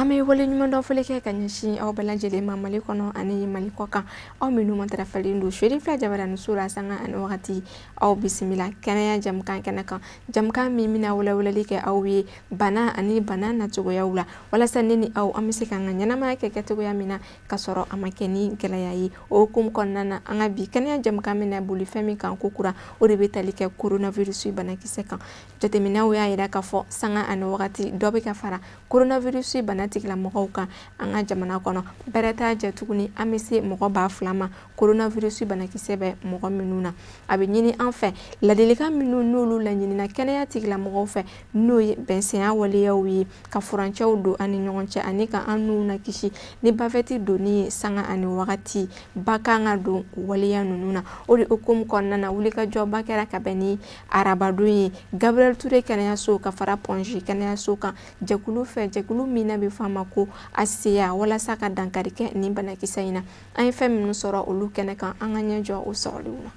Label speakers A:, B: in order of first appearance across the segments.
A: An bɛ waleɲuman dɔn fɔli kɛ ka ɲɛsin aw bɛɛ lajɛlen ma, Mali kɔnɔ ani Mali kɔ kan, aw minnu matarafalen don Sherifa Jabaraninso la sanga ani wagati. Aw bisimila kɛnɛya jamukan kɛnɛ kan, jamukan min bɛna walawalali kɛ aw ye bana ani bana nacogoyaw la, walasa ne ni aw, an bɛ se k'an ka ɲɛnamaya kɛ kɛcogoya min na ka sɔrɔ a ma kɛ ni gɛlɛya ye. O hukumu kɔnɔna na, an ka bi kɛnɛya jamukan bɛna boli fɛn min kan ko kura, o de bɛ tali kɛ coronavirus banakisɛ kan. Jateminɛw y'a jira k'a fɔ sanga ani wagati, dɔ bɛ ka fara coronavirus bana tigilamɔgɔw kan an ka jamana kɔnɔ. Bɛrɛ t'a jɛ tuguni, an bɛ se mɔgɔ 2000 ma, coronavirus banakisɛ bɛ mɔgɔ minnu na. A bɛ ɲini an fɛ, ladilikan minnu n'olu laɲinina kɛnɛya tigilamɔgɔw fɛ, n'o ye bɛnsenya waleyaw ye, ka furancɛw don an ni ɲɔgɔn cɛ ani ka an n'u na kisi ni bavette donni ye sanga ani wagati, ba kan ka don waleya ninnu na. O de hukumu kɔnɔna na, wulikajɔba kɛra ka bɛn ni arabadon ye Gabriel Touré kɛnɛyaso ka fara Point G kɛnɛyaso kan, jɛkulu fɛ, jɛkulu min n'a bɛ fɔ a ma ko ACA, walasa ka dankari kɛ nin banakisɛ in na. An ye fɛn minnu sɔrɔ olu kɛnɛ kan, an ka ɲɛ jɔ o sɔrɔliw na.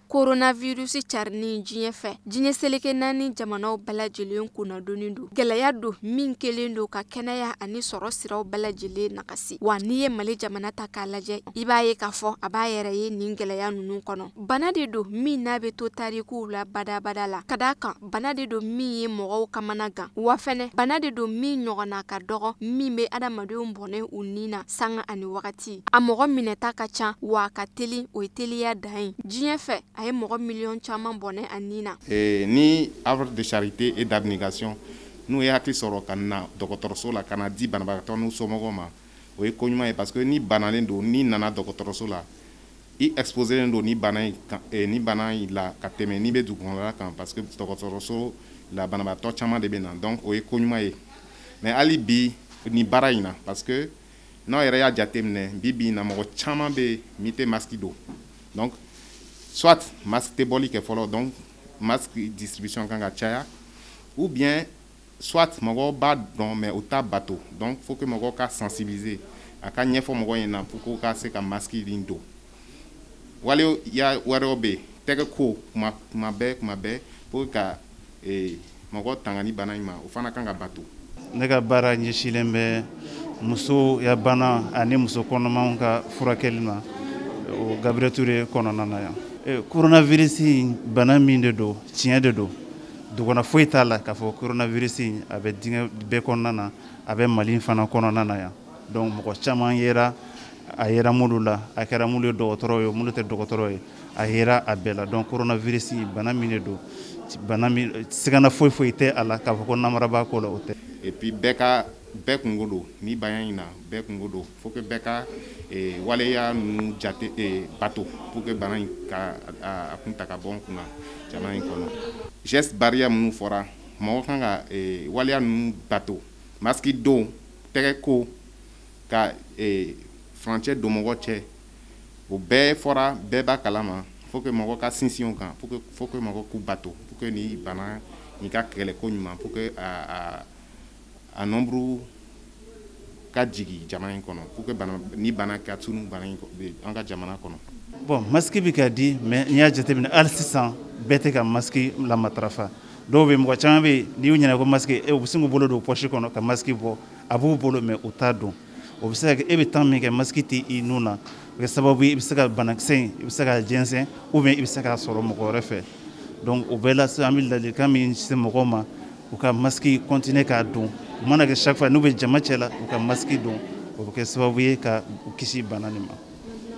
A: Coronavirus carinni diɲɛ fɛ, diɲɛ seleke naani jamanaw bɛɛ lajɛlen kunnadoni don. Gɛlɛya don min kelen don ka kɛnɛya ani sɔrɔ siraw bɛɛ lajɛlen nagasi. Wa n'i ye Mali jamana ta k'a lajɛ, i b'a ye k'a fɔ a b'a yɛrɛ ye nin gɛlɛya ninnu kɔnɔ. Bana de don min n'a bɛ to tarikuw la badabada la, ka d'a kan bana de don min ye mɔgɔw kamana gan. Wa fɛnɛ, bana de don min ɲɔgɔnna ka dɔgɔ, min bɛ adamadenw bɔnɛ u ni na sanga ani wagati. A mɔgɔ minɛta ka ca, wa a ka teli, o ye teliya dan ye. Diɲɛ fɛ, a ye mɔgɔ miliyɔn caman bɔnɛ a ni na.
B: Ni œuvre de charité et d'abnégation, n'u ye hakili sɔrɔ ka na dɔgɔtɔrɔso la, ka na di banabagatɔ n'u somɔgɔw ma, o ye ko ɲuman ye, parce que ni banalen don, n'i nana dɔgɔtɔrɔso la, i exposé don ni bana in kan, ni bana in la ka tɛmɛ n'i bɛ dugukɔnɔla kan, parce que dɔgɔtɔrɔso la, banabagatɔ caman de bɛ na. Donc o ye ko ɲuman ye. Mais hali bi nin baara in na, parce que n'aw yɛrɛ y'a jateminɛ, bi bi in na, mɔgɔ caman bɛ yen min tɛ masque don. Donc soit masque tɛ bɔli kɛ fɔlɔ, donc masque distribution kan ka caya, ou bien soit mɔgɔw b'a dɔn mais u t'a bato. Donc faut que mɔgɔw ka sensibiliser, a ka ɲɛfɔ mɔgɔw ɲɛna pour que ka se ka masque in don. Wale ya wɛrɛw bɛ yen, tɛgɛ ko kuma kuma bɛɛ, kuma bɛɛ, pour ka mɔgɔ tanga ni bana in ma, o fana kan ka bato.
C: Ne ka baara ɲɛsinnen bɛ muso ya bana ani muso kɔnɔmaw ka furakɛli ma o Gabriel Touré kɔnɔna na yan. Coronavirus bana min de don, tiɲɛ de don, dogona foyi t'a la k'a fɔ coronavirus a bɛ diɲɛ bɛɛ kɔnɔna na, a bɛ Mali fana kɔnɔna na yan. Donc mɔgɔ caman yera a, yera minnu la, a kɛra minnu ye dɔgɔtɔrɔ ye, minnu tɛ dɔgɔtɔrɔ ye, a yera a bɛɛ la. Donc coronavirus bana min de don, bana min sigana foyi foyi tɛ a la k'a fɔ ko namara b'a ko la, o tɛ.
B: Et puis bɛɛ ka bɛɛ kungo don ni bana in na, bɛɛ kungo don. Faut que bɛɛ ka waleya ninnu jate bato pour que bana in ka a kun ta ka bɔ n kunna jamana in kɔnɔ. Geste barrière minnu fɔra, mɔgɔ kan ka waleya ninnu bato: masque don, tɛgɛ ko, ka furancɛ don mɔgɔ cɛ. O bɛɛ fɔra, bɛɛ b'a kalama. Faut que mɔgɔ ka sinsin o kan, faut que mɔgɔ k'u bato pour que ni bana nin ka kɛlɛ ko ɲuman, pour que a nombre ka jigin jamana in kɔnɔ, pour que bana ni bana ka tunu bana in an ka jamana kɔnɔ.
C: Bon, masque bɛ ka di, mais n'i y'a jateminɛ, hali sisan bɛɛ tɛ ka masque la matarafa. Dɔw bɛ, mɔgɔ caman bɛ yen, n'i y'u ɲininka ko masque, u bɛ sin k'u bolo don poche kɔnɔ ka masque bɔ, a b'u bolo mais u t'a don. O bɛ se ka kɛ e bɛ temps min kɛ masque tɛ i nun na, o bɛ kɛ sababu ye i bɛ se ka banakisɛ in, i bɛ se k'a jɛnsɛn, ou bien i bɛ se k'a sɔrɔ mɔgɔ wɛrɛ fɛ. Donc o bɛɛ la sisan, an bɛ ladilikan min se mɔgɔw ma, u ka masque continuer k'a don. U mana kɛ chaque fois n'u bɛ jama cɛ la, u ka masque don, o bɛ kɛ sababu ye ka u kisi bana nin ma.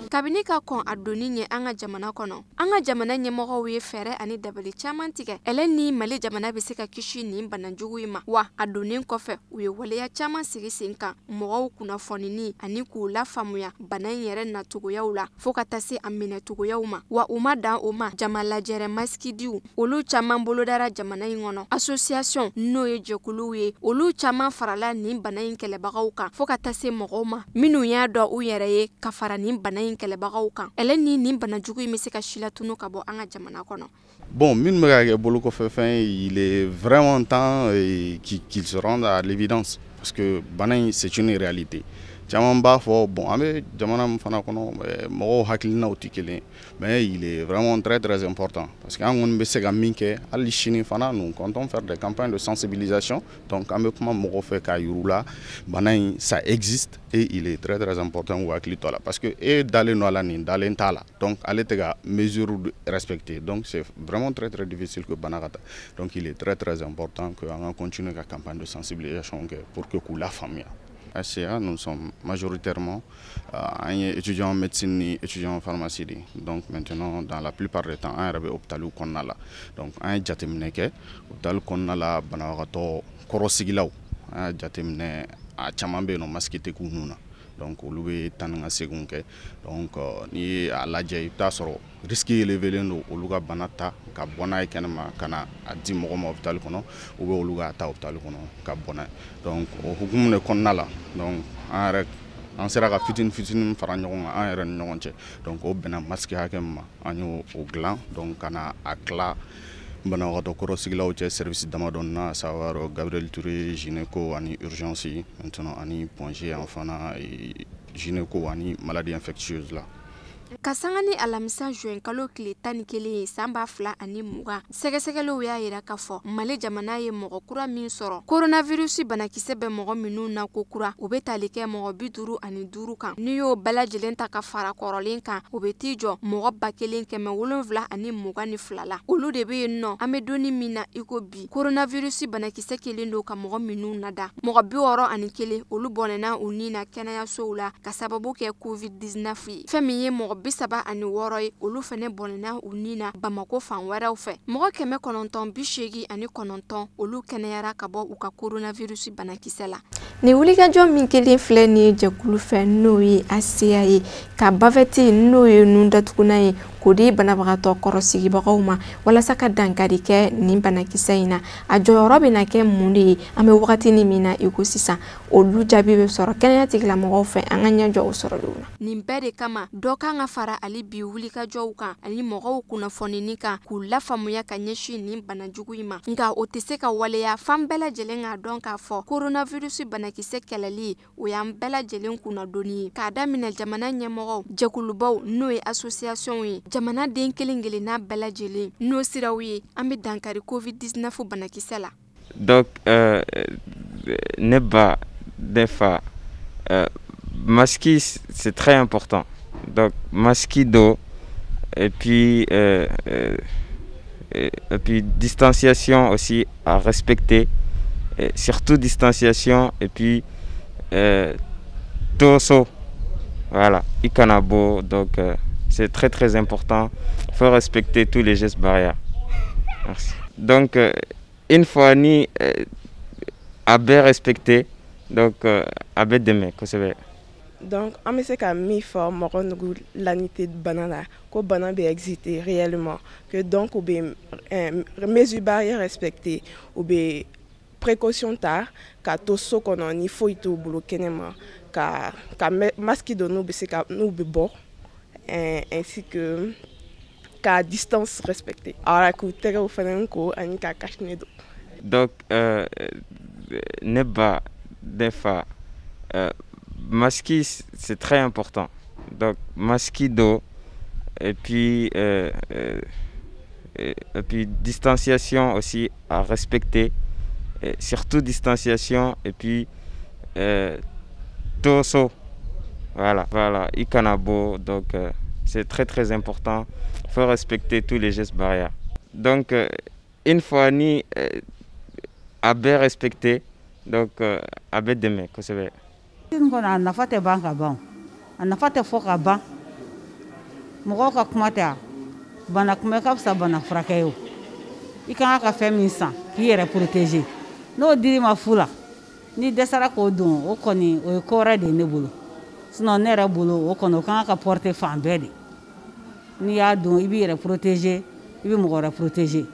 A: Kabini ka kɔn a donni ɲɛ an ka jamana kɔnɔ, an ka jamana ɲɛmɔgɔw ye fɛɛrɛ ani dabali caman tigɛ ɛlɛ ni Mali jamana bɛ se ka kisi nin bana jugu in ma. Wa a donnen kɔfɛ, u ye waleya caman sigi sen kan, mɔgɔw kunnafonini ani k'u lafaamuya bana in yɛrɛ nacogoyaw la, fɔɔ ka taa se a minɛcogoyaw ma. Wa u ma dan o ma, jama lajɛrɛ masikidiw, olu caman bolodara jamana in kɔnɔ. Association, n'o ye jɛkuluw ye, olu caman farala nin bana in kɛlɛbagaw kan, fɔɔ ka taa se mɔgɔw ma minnu y'a dɔn u yɛrɛ ye ka fara nin bana in kɛlɛbagaw kan, ɛlɛ ni nin bana jugu in bɛ se ka silatunu ka bɔ an ka jamana kɔnɔ.
D: Bon, minnu bɛ ka kɛ bolokɔfɛfɛn ye, il est vraiment temps qu'il se rende à l'évidence, parce que bana in, c'est une réalité. Caman b'a fɔ, bon, an bɛ jamana min fana kɔnɔ, mɔgɔw hakilinaw tɛ kelen, mais il est vraiment très très important, parce que an kɔni bɛ se ka min kɛ hali sini fana, nous comptons faire des campagnes de sensibilisation. Donc an bɛ kuma mɔgɔw fɛ k'a yir'u la, bana in, ça existe et il est très très important k'u hakili to a la, parce que e dalen don a la, nin dalen t'a la, donc ale tɛ ka mesure respecter, donc c'est vraiment très très difficile que bana ka taa. Donc il est très très important que an ka continuer ka campagne de sensibilisation kɛ pour que k'u la faamuya. HCA, nous sommes majoritairement un étudiant en médecine ni étudiant en pharmacie. Donc maintenant, dans la plupart des temps, an yɛrɛ bɛ hôpital kɔnɔna la. Donc an ye jateminɛ kɛ hôpital kɔnɔna la, banabagatɔ kɔrɔsigilaw, an y'a jateminɛ, a caman bɛ yen nɔ, masque tɛ k'u nun na. Donc olu bɛ taa ni ka seginw kɛ. Donc n'i ye a lajɛ, i bɛ taa sɔrɔ risque élevé don olu ka bana ta ka bɔ n'a ye kɛnɛma ka na a di mɔgɔ ma hôpital kɔnɔ, ou bien olu k'a ta hôpital kɔnɔ ka bɔ n'a ye. Donc o hukumu de kɔnɔna la, donc an yɛrɛ, an sera ka fitinin fitinin fara ɲɔgɔn kan an yɛrɛ ni ɲɔgɔn cɛ. Donc o bɛnna masque hakɛ min ma, an y'o o dilan, donc ka na a tila banabagatɔ kɔrɔsigilaw cɛ service damadɔni na, à savoir Gabriel Touré, gynéco ani urgence, maintenant ani Point G an fana, gynéco ani maladie infectieuse la.
A: Ka sanga ni alamisa juin kalo tile 11 ye san 2020, sɛgɛsɛgɛliw y'a yira k'a fɔ Mali jamana ye mɔgɔ kura min sɔrɔ, coronavirus banakisɛ bɛ mɔgɔ minnu na ko kura, o bɛ tali kɛ mɔgɔ 55 kan. N'i y'o bɛɛ lajɛlen ta ka fara kɔrɔlen kan, o bɛ t'i jɔ mɔgɔ 1722 la. Olu de bɛ yen nɔ, an bɛ donni min na i ko bi, coronavirus banakisɛ kelen don ka mɔgɔ minnu nada. Mɔgɔ 61, olu bɔnɛna u ni na kɛnɛyasow la ka sababu kɛ COVID-19 ye. Fɛn min ye mɔgɔ 36 ye, olu fɛnɛ bɔnɛna u ni na Bamako fan wɛrɛw fɛ. Mɔgɔ 989, olu kɛnɛyara ka bɔ u ka coronavirus banakisɛ la. Nin wulikajɔ min kelen filɛ nin ye jɛkulu fɛ, n'o ye ACA ye, ka bavette, n'o ye nun datugunan ye, k'o di banabagatɔ kɔrɔsigibagaw ma walasa ka dankari kɛ nin banakisɛ in na, a jɔyɔrɔ bɛna kɛ mun de ye an bɛ wagatinin min na i ko sisan? Olu jaabi bɛ sɔrɔ kɛnɛya tigilamɔgɔw fɛ. An ka ɲɛ jɔ o sɔrɔlenw na. Nin bɛɛ de kama, dɔ kan ka fara ale bi wulikajɔw kan ani mɔgɔw kunnafonini kan, k'u lafaamuya ka ɲɛsin nin banajugu in ma. Nka o tɛ se ka waleya fan bɛɛ lajɛlen k'a dɔn k'a fɔ coronavirus banakisɛ kɛlɛli, o y'an bɛɛ lajɛlen kunnadonni ye, k'a daminɛ jamana ɲɛmɔgɔw, jɛkulubaw, n'o ye association ye, jamana den kelen kelenna bɛɛ lajɛlen. N'o siraw ye, an bɛ dankari COVID-19 banakisɛ la.
E: Donc ne ba, ne fa, masque, c'est très important. Donc masque don et puis distanciation aussi à respecter, et surtout distanciation et puis to so, voilà, i kana bɔ. Donc c'est très très important, il faut respecter tous les gestes barrières. Merci. Donc une fois ni a bɛɛ respecté, donc a bɛ dɛmɛ kosɛbɛ.
F: Donc an bɛ se ka min fɔ mɔgɔ nugu lani tɛ bana la, ko bana bɛ exister réellement, que donc u bɛ mesure barrière respecter, u bɛ précaution ta ka to so kɔnɔ ni foyi t'u bolo kɛnɛma, ka masque don n'u bɛ se ka n'u bɛ bɔ, ainsi que ka distance respecter, alors k'u tɛgɛw fana ko ani ka cache-nez don.
E: Donc ne ba, ne fa, masque, c'est très important. Donc masque don et puis distanciation aussi à respecter, et surtout distanciation et puis to so, voilà, i kana bɔ. Donc c'est très très important, il faut respecter tous les gestes barrières. Donc une fois ni a bɛɛ respecté, donc a bɛ dɛmɛ kosɛbɛ.
G: Kɔni, a nafa tɛ ban ka ban, a nafa tɛ fɔ ka ban. Mɔgɔw ka kuma tɛ, a bana kunbɛ ka fisa bana furakɛ ye. O i kan ka fɛn min san k'i yɛrɛ protéger, n'o dir'i ma fu la, n'i dɛsɛra k'o don, o kɔni o ye ko wɛrɛ de ye ne bolo. Sinon ne yɛrɛ bolo, o kɔni o kan ka porter fan bɛɛ de. N'i y'a don, i b'i yɛrɛ protéger, i bɛ mɔgɔ wɛrɛ protéger.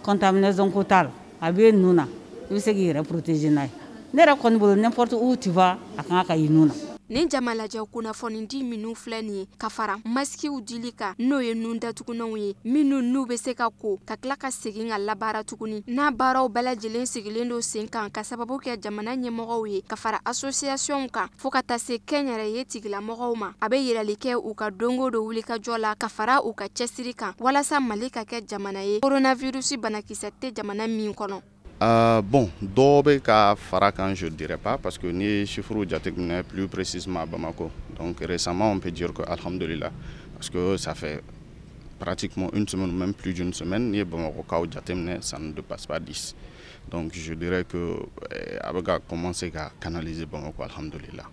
G: Contamination ko t'a la, a b'e nun na, i bɛ se k'i yɛrɛ protéger n'a ye. Ne yɛrɛ kɔni bolo, n'importe où tu vas, a kan ka y'i nun na.
A: Nin jamalajɛ kunnafonidi minnu filɛ nin ye, ka fara masikiw dili kan, n'o ye nun datugunanw ye minnu n'u bɛ se ka ko ka tila ka segin ka labaara tuguni, n'a baaraw bɛɛ lajɛlen sigilen don sen kan ka sababu kɛ jamana ɲɛmɔgɔw ye, ka fara association kan, fo ka taa se kɛnyɛrɛye tigilamɔgɔw ma. A bɛ yirali kɛ u ka don o don wulikajɔ la, ka fara u ka cɛsiri kan walasa Mali ka kɛ jamana ye coronavirus banakisɛ tɛ jamana min kɔnɔ.
D: Bon, dɔw bɛ ka fara kan, je dirais pas, parce que n'i ye chiffres jateminɛ, plus précisément à Bamako, donc récemment on peut dire que alhamdulillah, parce que ça fait pratiquement une semaine ou même plus d'une semaine, n'i ye Bamako cas jateminɛ, ça ne dépasse pas 10. Donc je dirais que a bɛ ka commencer ka canaliser Bamako, alhamdulillah.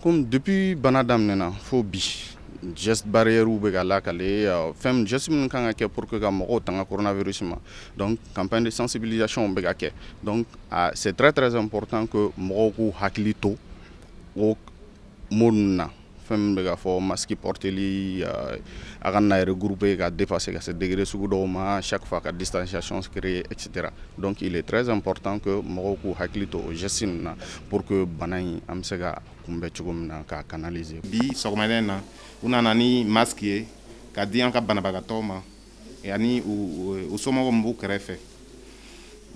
D: Comme depuis bana daminɛna fo bi, geste barrière bɛ ka lakale, fɛn geste minnu kan ka kɛ pour que ka mɔgɔw tanga coronavirus ma, donc campagne de sensibilisation bɛ ka kɛ. Donc c'est très très important que mɔgɔw k'u hakili to o mot ninnu na, fɛn min bɛ ka fɔ, masque porteli, a ka na regrouper ka dépasser ka se degré sugu dɔw ma, chaque fois ka distanciation créer, etc. Donc il est très important que mɔgɔw k'u hakili to o geste ninnu na pour que bana in an bɛ se ka kunbɛ cogo min na, ka canaliser.
B: Bi sɔgɔmada in na, u nana ni masque ye ka di an ka banabagatɔw ma ani u somɔgɔw min b'u kɛrɛfɛ.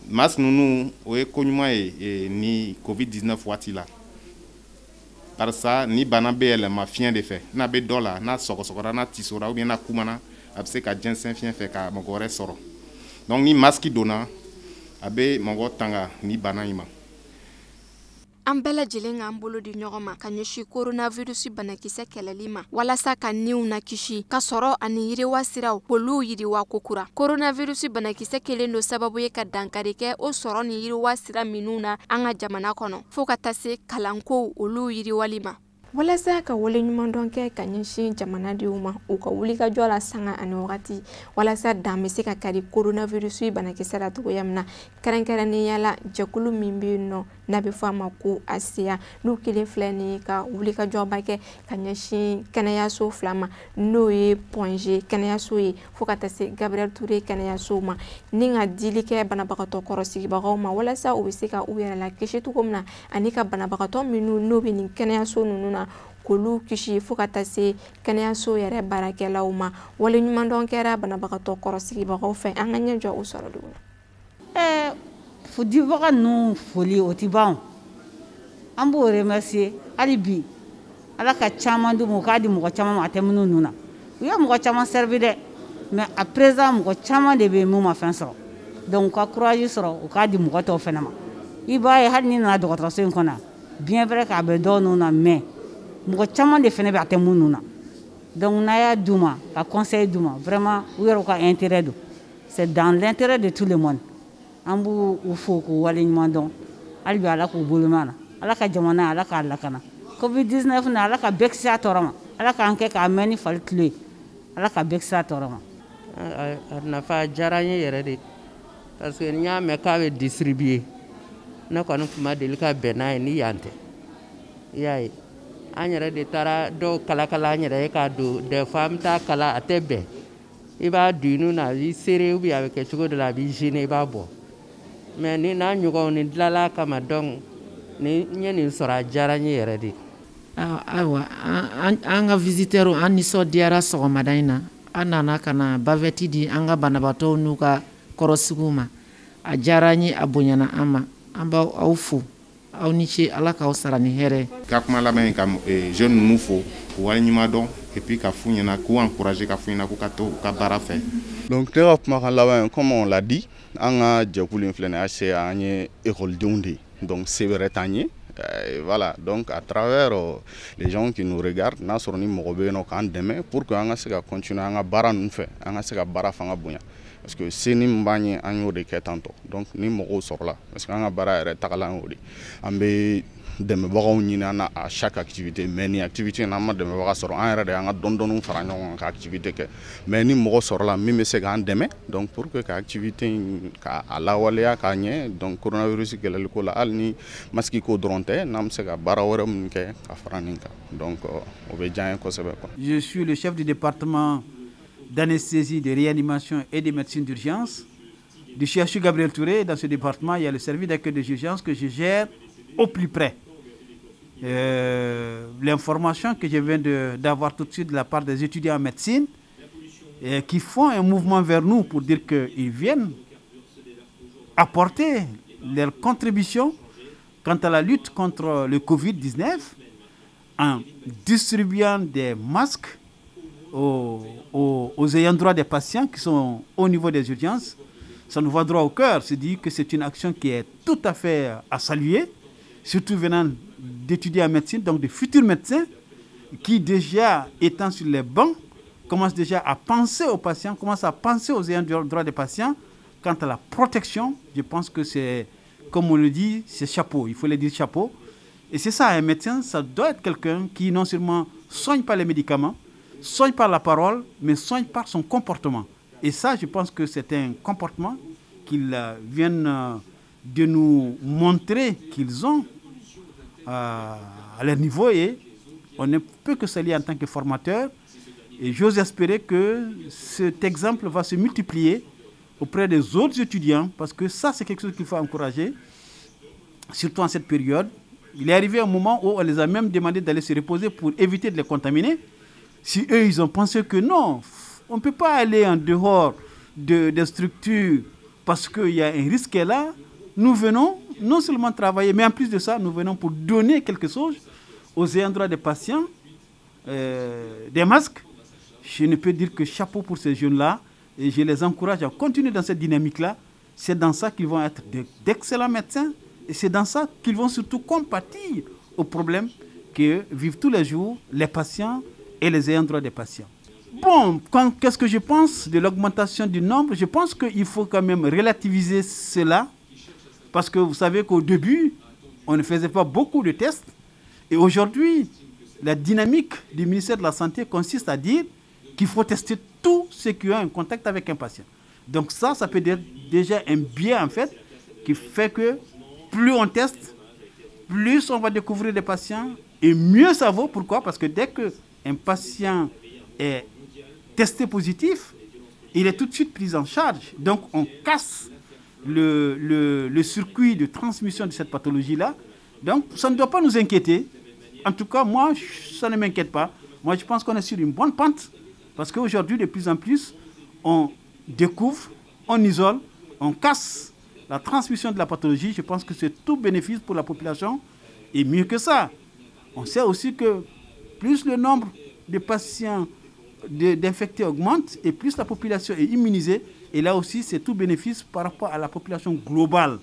B: Masque ninnu, o ye ko ɲuman ye ni Covid 19 waati la, barisa ni bana bɛ yɛlɛma fiɲɛ de fɛ. N'a bɛ dɔ la, n'a sɔgɔsɔgɔra, n'a tisora ou bien n'a kumana, a bɛ se ka jɛnsɛn fiɲɛ fɛ ka mɔgɔ wɛrɛ sɔrɔ. Donc ni masque donna, a bɛ mɔgɔ tanga ni bana in ma.
A: An bɛɛ lajɛlen k'an bolo di ɲɔgɔn ma ka ɲɛsin coronavirus banakisɛ kɛlɛli ma, walasa ka niw na kisi, ka sɔrɔ ani yiriwa siraw k'olu yiriwa kokura. Coronavirus banakisɛ kelen don sababu ye ka dankari kɛ o sɔrɔ ni yiriwa sira minnu na an ka jamana kɔnɔ, fo ka taa se kalankow olu yiriwali ma. Walasa ka waleɲumandɔn kɛ ka ɲɛsin jamanadenw ma u ka wulikajɔ la sanga ani wagati, walasa dan bɛ se ka kari coronavirus banakisɛ la cogoya min na, kɛrɛnkɛrɛnnenya la jɛkulu min bɛ yen nɔ n'a bɛ fɔ a ma ko ASEA, n'u kelen filɛ nin ye ka wulikajɔba kɛ ka ɲɛsin kɛnɛyaso 2 ma, n'o ye Point G kɛnɛyaso ye fo ka taa se Gabriel Touré kɛnɛyaso ma, ni ka dili kɛ banabagatɔ kɔrɔsigibagaw ma walasa u bɛ se ka u yɛrɛ lakisi cogo min na, ani ka banabagatɔ minnu n'o bɛ nin kɛnɛyaso ninnu na k'olu kisi, fo ka taa se kɛnɛyaso yɛrɛ baarakɛlaw ma. Waleɲumandɔn kɛra banabagatɔ kɔrɔsigibagaw fɛ. An ka ɲɛ jɔ o sɔrɔ dugu la.
G: Dibaga ninnu foli o ti ban, an b'o remercier hali bi. Ala ka caman d'u ma, u k'a di mɔgɔ caman ma a tɛ minnu nun na. U ye mɔgɔ caman servi dɛ, mais à présent mɔgɔ caman de bɛ yen mun ma fɛn sɔrɔ, donc u ka courage sɔrɔ, u k'a di mɔgɔ tɔw fana ma. I b'a ye hali n'i nana dɔgɔtɔrɔso in kɔnɔ, bien vrai k'a bɛ dɔw nun na, mais mɔgɔ caman de fana bɛ a tɛ mun nun na. Donc n'a y'a d'u ma, ka conseil d'u ma, vraiment u yɛrɛ ka intérêt don, c'est dans l'intérêt de tout le monde. An b'u u fo k'u waleɲuman dɔn hali bi. Ala k'u bolo mɛn a la, Ala ka jamana, Ala k'a lakana. Covid 19 na, Ala ka bɛɛ kisi a tɔɔrɔ ma, Ala k'an kɛ k'a mɛn ni fali tulo ye, Ala ka bɛɛ kisi a tɔɔrɔ ma.
H: A nafa diyara n ye yɛrɛ de, parce que n y'a mɛn k'a bɛ distribuer, ne kɔni tun ma deli ka bɛn n'a ye ni yan tɛ. I y'a ye, an yɛrɛ de taara dɔw kalakala an yɛrɛ ye k'a don. Des fois an bɛ taa kala, a tɛ bɛn, i b'a don i nun na, a b'i serré ou bien a bɛ kɛ cogo dɔ la, a b'i gêner, i b'a bɔ. Mais ni n'a ɲɔgɔnw ni dilanla a kama, donc ni n ye nin sɔrɔ, a diyara n ye yɛrɛ de.
I: Ayiwa, an ka visiteurs, an nisɔndiyara sɔgɔmada in na. An nana ka na bavette di an ka banabaatɔw n'u ka kɔrɔsigiw ma. A diyara an ye, a bonyana an ma. An b'aw aw fo, aw ni ce, Ala k'aw sara ni hɛrɛ ye.
B: Ka kuma laban ye ka jeunes ninnu fo k'u waleɲuman dɔn, et puis ka f'u ɲɛna, k'u encourager, ka f'u ɲɛna k'u ka to u ka baara fɛ.
D: Donc ne ka kumakan laban ye, comme on l'a dit, an ka jɛkulu in filɛ nin ye, HCA, an ye ekɔlidenw de ye, donc se wɛrɛ t'an ye. Voilà, donc à travers les gens qui nous regardent, n'a sɔrɔ ni mɔgɔ bɛ yen nɔ k'an dɛmɛ pour que an ka se ka continuer an ka baara ninnu fɛ, an ka se ka baara fanga bonya, parce que se ni min b'an ye, an y'o de kɛ tantɔ. Donc ni mɔgɔw sɔrɔla, parce que an ka baara yɛrɛ tagalan y'o de, an bɛ dɛmɛbagaw ɲini an na à chaque activité. Mais ni activité in, an ma dɛmɛbaga sɔrɔ, an yɛrɛ de y'an ka dɔɔni fara ɲɔgɔn kan ka activité kɛ. Mais ni mɔgɔ sɔrɔla min bɛ se k'an dɛmɛ, donc pour que ka activité in ka a lawaleya k'a ɲɛ, donc coronavirus kɛlɛliko la, hali ni masque ko dɔrɔn tɛ, n'an bɛ se ka baara wɛrɛ minnu kɛ ka fara nin kan, donc o bɛ diya an ye kosɛbɛ quoi.
C: Je suis le chef du département d'anesthésie, de réanimation et de médecine d'urgence du CHU Gabriel Touré. Dans ce département, il y a le service d'accueil des urgences que je gère au plus près. L'information que je viens d'avoir tout de suite de la part des étudiants en médecine et qui font un mouvement vers nous pour dire qu'ils viennent apporter leur contribution quant à la lutte contre le Covid-19 en distribuant des masques aux ayants droit des patients qui sont au niveau des urgences. Ça nous va droit au cœur, c'est dire que c'est une action qui est tout à fait à saluer, surtout venant d'étudiants en médecine, donc de futurs médecins qui déjà étant sur les bancs, commencent déjà à penser aux patients, commencent à penser aux ayants droit des patients. Quant à la protection, je pense que c'est, comme on le dit, c'est chapeau, il faut le dire chapeau. Et c'est ça, un médecin, ça doit être quelqu'un qui non seulement soigne par les médicaments, soigne par la parole, mais soigne par son comportement. Et ça, je pense que c'est un comportement qu'ils viennent de nous montrer qu'ils ont à leur niveau, et on ne peut que saluer en tant que formateur. Et j'ose espérer que cet exemple va se multiplier auprès des autres étudiants, parce que ça, c'est quelque chose qu'il faut encourager, surtout en cette période. Il est arrivé un moment où on les a même demandé d'aller se reposer pour éviter de les contaminer. Si eux, ils ont pensé que non, on ne peut pas aller en dehors des structures parce qu'il y a un risque là, nous venons non seulement travailler, mais en plus de ça, nous venons pour donner quelque chose aux ayants droit des patients, des masques. Je ne peux dire que chapeau pour ces jeunes-là, et je les encourage à continuer dans cette dynamique-là. C'est dans ça qu'ils vont être d'excellents médecins, et c'est dans ça qu'ils vont surtout compatir aux problèmes que vivent tous les jours les patients et les ayants droit des patients. Bon, qu'est-ce que je pense de l'augmentation du nombre? Je pense qu'il faut quand même relativiser cela, parce que vous savez qu'au début, on ne faisait pas beaucoup de tests. Et aujourd'hui, la dynamique du ministère de la Santé consiste à dire qu'il faut tester tous ceux qui ont un contact avec un patient. Donc ça peut être déjà un biais, en fait, qui fait que plus on teste, plus on va découvrir des patients, et mieux ça vaut. Pourquoi? Parce que dès qu'un patient est testé positif, il est tout de suite pris en charge. Donc on casse le circuit de transmission de cette pathologie-là. Donc ça ne doit pas nous inquiéter. En tout cas, moi, ça ne m'inquiète pas. Moi, je pense qu'on est sur une bonne pente, parce qu'aujourd'hui, de plus en plus, on découvre, on isole, on casse la transmission de la pathologie. Je pense que c'est tout bénéfice pour la population. Et mieux que ça, on sait aussi que plus le nombre de patients d'infectés augmente, et plus la population est immunisée. Et là aussi, c'est tout bénéfice par rapport à la population globale.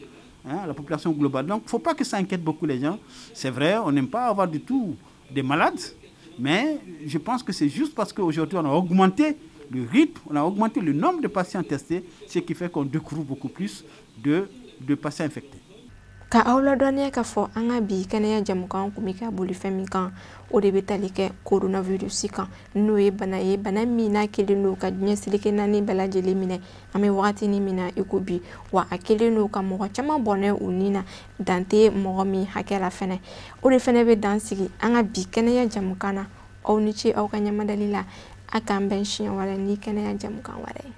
C: Hein, la population globale. Donc, il ne faut pas que ça inquiète beaucoup les gens. C'est vrai, on n'aime pas avoir du tout des malades, mais je pense que c'est juste parce qu'aujourd'hui, on a augmenté le rythme, on a augmenté le nombre de patients testés, ce qui fait qu'on découvre beaucoup plus de patients infectés.
A: Ka aw ladɔnniya k'a fɔ an ka bi kɛnɛya jamukan kun bɛ ka boli fɛn min kan, o de bɛ tali kɛ coronavirus kan, n'o ye bana ye, bana min n'a kɛlen don ka diɲɛ seleke naani bɛɛ lajɛlen minɛ an bɛ wagatinin min na i ko bi, wa a kɛlen don ka mɔgɔ caman bɔnɛ u ni na, dan tɛ mɔgɔ min hakɛ la fɛnɛ. O de fɛnɛ bɛ dan sigi an ka bi kɛnɛya jamukan na. Aw ni ce aw ka ɲɛmadali la, a k'an bɛn siɲɛ wɛrɛ ni kɛnɛya jamukan wɛrɛ ye.